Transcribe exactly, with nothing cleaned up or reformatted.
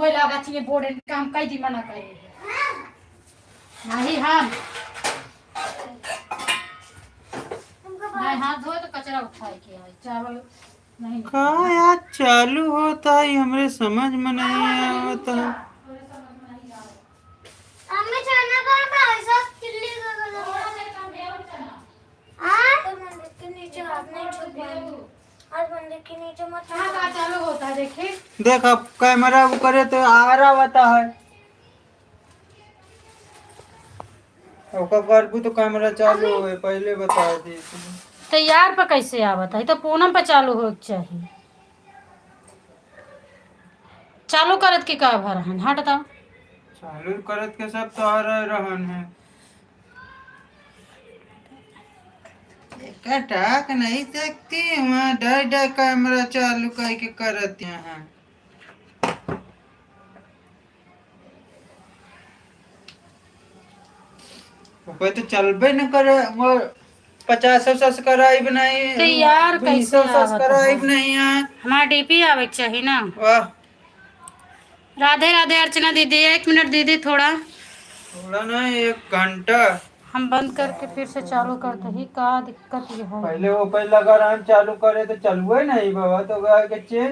कोई लगा थी ये बोर्ड एंड काम कई दी मना करे। नहीं हम। नहीं हाथ धोए तो कचरा उठाए के आए। चावल नहीं। का यार चालू होता है, हमरे समझ में नहीं आवत है। हमें चना का पैसा किल्ली का गला। हाँ? तो मंदिर के नीचे हाथ नहीं छुपाएंगे। आज मंदिर के नीचे मत छुपाएंगे। चालू होता है, देखिए। देख, अब कैमरा वो करे तो आ रहा होता है। ओकर करबू तो कैमरा चालू होए, पहले बता दी। तैयार पे कैसे आवत है? तो पूनम पे चालू होए के चाही। चालू करत के का भर हन? हट दा। चालू करत के सब तोहर रहन है। एका टाक नहीं सकती, वहाँ डर डर कैमरा चालू करके करत यहाँ। ओपे तो चलबे न करे, वो पचास सौ सब्सक्राइब नहीं, तो यार, दो सौ कैसे आवत सब्सक्राइब है? नहीं है। हमारा डीपी आवे के चाही ना। वाह। राधे राधे अर्चना दीदी, एक मिनट दीदी, थोड़ा। थोड़ा ना, एक घंटा। हम बंद करके फिर से चालू करते ही, का दिक्कत ये है? पहले वो पे लगा रहा, हम चालू करे तो चलुए नहीं बाबा, तो ओकरा के चेंज